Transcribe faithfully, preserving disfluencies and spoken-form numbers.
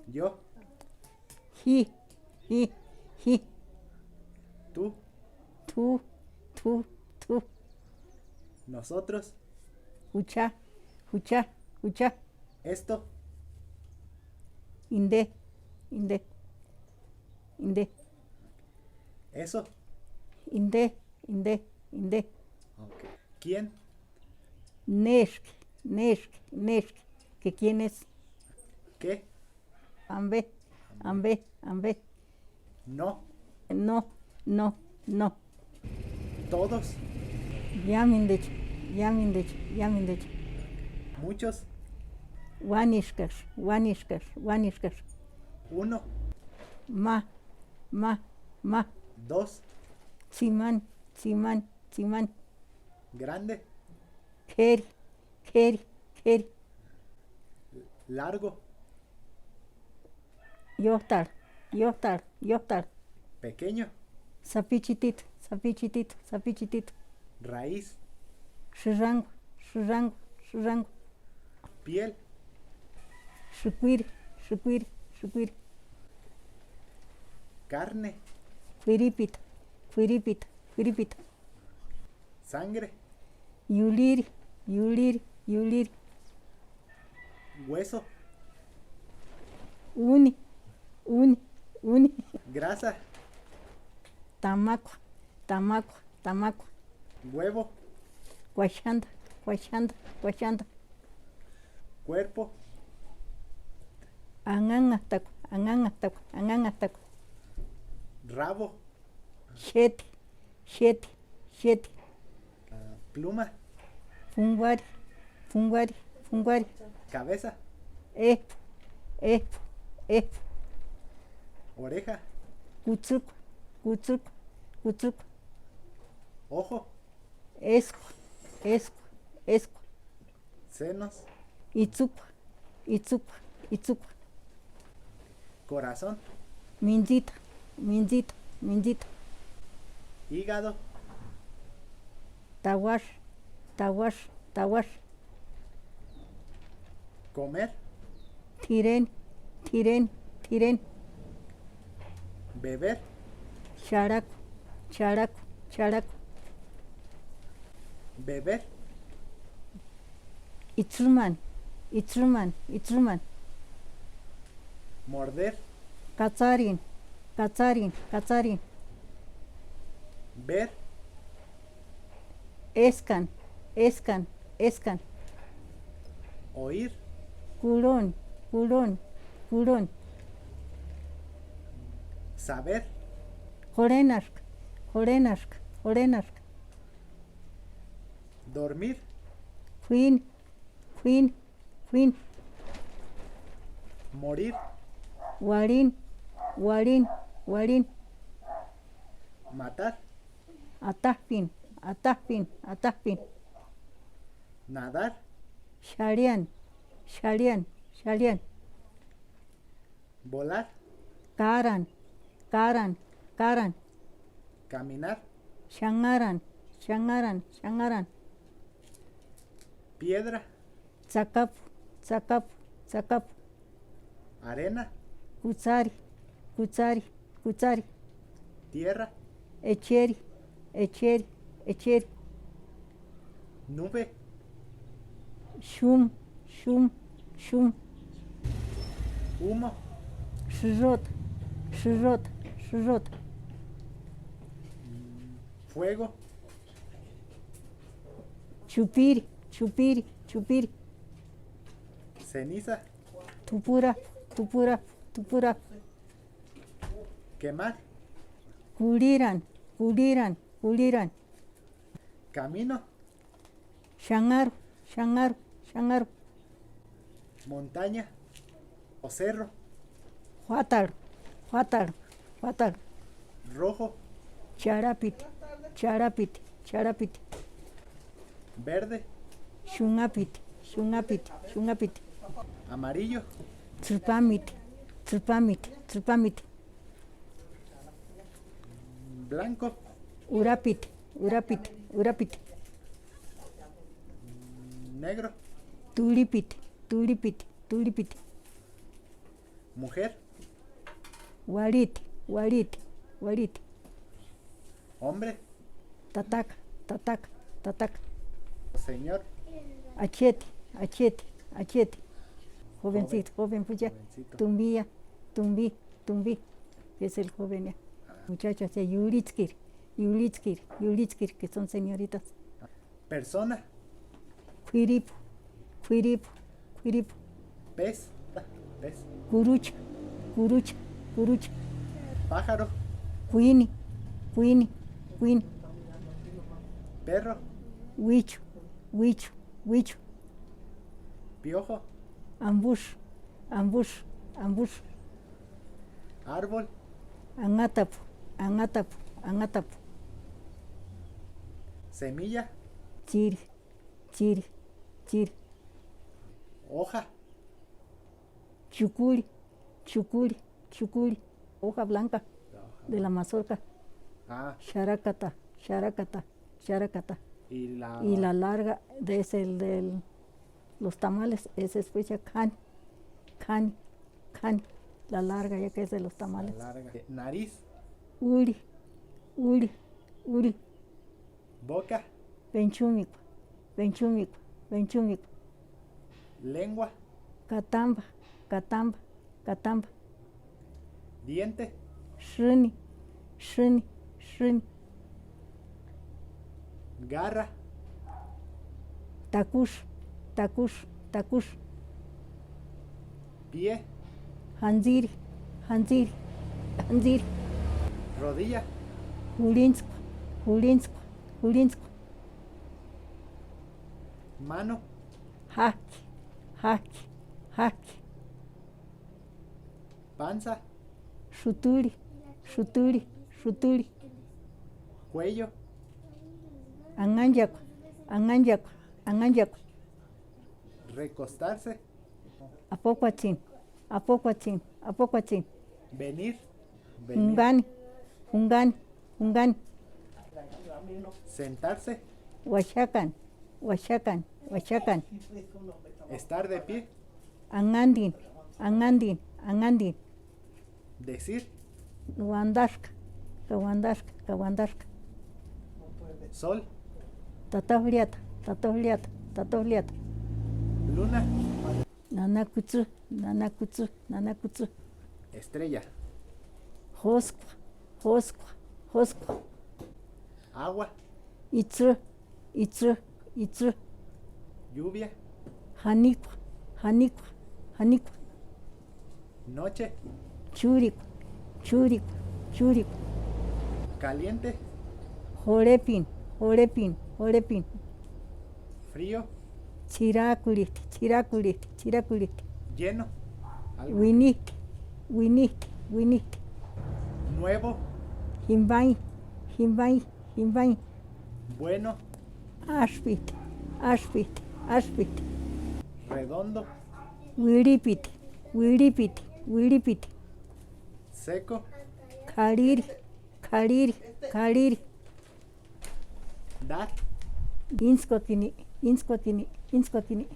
Yo. Ji, ji, ji. Tú. T'u, t'u, t'u. Nosotros. Jucha, jucha, jucha. Esto. Inde, inde, inde. Eso. Inde, inde, inde. Ok. ¿Quién? Néskua, néskua, néskua. ¿Qué quién es? ¿Qué? Ambe, ambe, ambe. No. No, no, no. Todos. Iámenduecha, iámenduecha, iámenduecha. Muchos. Uáneskaksï, uáneskaksï, uáneskaksï. Uno. Ma, ma, ma. Dos. Tsimani, tsimani, tsimani. Grande. K'éri, k'éri, k'éri. Largo. Iójtarhu, iójtarhu, iójtarhu. Pequeño. Sapichititu, sapichititu, sapichititu. Raíz. Sïrangua, sïrangua, sïrangua. Piel. Sïkuiri, sïkuiri, sïkuiri. Carne. K'uiripitu, k'uiripitu, k'uiripitu. Sangre. Iuliri, iuliri, iuliri. Hueso. Úni, úni, úni. Grasa. Tamakua, tamakua, tamakua. Huevo. Kuaxanda, kuaxanda, kuaxanda. Cuerpo. Anhanhatakua, anhanhatakua, anhanhatakua. Rabo. Xéti, xéti, xéti. Ah, pluma. P'unguari, p'unguari, p'unguari. Cabeza. Éjpu, éjpu, éjpu. Oreja. Kutsukua, kutsukua, kutsukua. Ojo. Éskua, éskua, éskua. Senos. Itsukua, itsukua, itsukua. Corazón. Mintsita, mintsita, mintsita. Hígado. Tauaxu, tauaxu, tauaxu. Comer. T'ireni, t'ireni, t'ireni. Beber. Xarhaku, xarhaku, xarhaku. Beber. Itsïmani, itsïmani, itsïmani. Morder. Katsarini, katsarini, katsarini. Ver. Éskani, éskani, éskani. Oír. Kurhoni, kurhoni, kurhoni. Saber. Jurhenaska, jurhenaska, jurhenaska. Dormir. K'uini, k'uini, k'uini. Morir. Uarhini, uarhini, uarhini. Matar. Atajpini, atajpini, atajpini. Nadar. Xarhiani, xarhiani, xarhiani. Volar. Kárani, kárani, kárani. Caminar. Xanharani, xanharani, xanharani. Piedra. Tsakapu, tsakapu, tsakapu. Arena. Kutsari, kutsari, kutsari. Tierra. Echeri, echeri, echeri. Nube. Xumu, xumu, xumu. Humo. Sïrota, sïrota, sïrota. Fuego. Chupiri, chupiri, chupiri. Ceniza. T'upurapu, t'upurapu, t'upurapu. Quemar. Kurhirani, kurhirani, kurhirani. Camino. Xanharu, xanharu, xanharu. Montaña o cerro. Juátarhu, juátarhu, juátarhu. Rojo. Charhapiti, charhapiti, charhapiti. Verde. Xunhapiti, xunhapiti, xunhapiti. Amarillo. Tsïpamiti, tsïpamiti, tsïpamiti. Blanco. Urapiti, urapiti, urapiti. Negro. Turhipiti, turhipiti, turhipiti. Mujer. Uarhiti, uarhiti, uarhiti. Hombre. Tataka, tataka, tataka. Señor. Acheti, acheti, acheti. Jovencito, joven, joven, pues ya. Jovencito. Tumbia, tumbi, tumbi. Es el joven ya. Ah. Muchachos, ya yulitskiri, yulitskiri, yulitskiri, que son señoritas. Persona. K'uiripu, k'uiripu, k'uiripu. Pez. Pez. Kurucha, kurucha, kurucha. Pájaro. Kuini, kuini, kuini. Perro. Uichu, uichu, uichu. Piojo. Ambuxu, ambuxu, ambuxu. Árbol. Anhatapu, anhatapu, anhatapu. Semilla. Tsiri, tsiri, tsiri. Hoja. Chukurhi, chukurhi, chukurhi. Hoja blanca de la mazorca. Ah. Xarakata, xarakata, xarakata. Y la, y la larga de es el del los tamales, es especia k'ani, k'ani, k'ani. La larga ya que es de los tamales. La larga. Nariz. Úri, úri, úri. Boca. Venchumikua, venchumikua, venchumikua. Lengua. Katamba, katamba, katamba. Diente. Sïni, sïni, sïni. Garra. Takuxu, takuxu, takuxu. Pie. Jantsiri, jantsiri, jantsiri. Rodilla. Jurhintskua, jurhintskua, jurhintskua. Mano. Ják'i, ják'i, ják'i. Panza. Xuturhi, xuturhi, xuturhi. Cuello. Anhanchakua, anhanchakua, anhanchakua. Recostarse. Apokuatsïni, apokuatsïni, apokuatsïni. Venir. Venir. Junkani, junkani, junkani. Sentarse. Uaxakani, uaxakani, uaxakani. Estar de pie. Anhantini, anhantini, anhantini. Decir. Uantaxaka, ka uantaxaka, ka uantaxaka. Sol. Tata jurhiata, tata jurhiata, tata jurhiata. Luna. Nana kutsï, nana kutsï, nana kutsï. Estrella. Jóskua, jóskua, jóskua. Agua. Itsï, itsï, itsï. Lluvia. Janikua, janikua, janikua. Noche. Chúrikua, chúrikua, chúrikua. Caliente. Jorhepini, jorhepini, jorhepini. Frío. Ts'irakurhit'i, ts'irakurhit'i, ts'irakurhit'i. Lleno. Algo. Uinit'i, uinit'i, uinit'i. Nuevo. Jimpani, jimpani, jimpani. Bueno. Áspit'i, áspit'i, áspit'i. Redondo. Uirhipit'i, uirhipit'i, uirhipit'i. Seco. K'arhiri, k'arhiri, k'arhiri. Dar. Íntskuakini, íntskuakini, íntskuakini.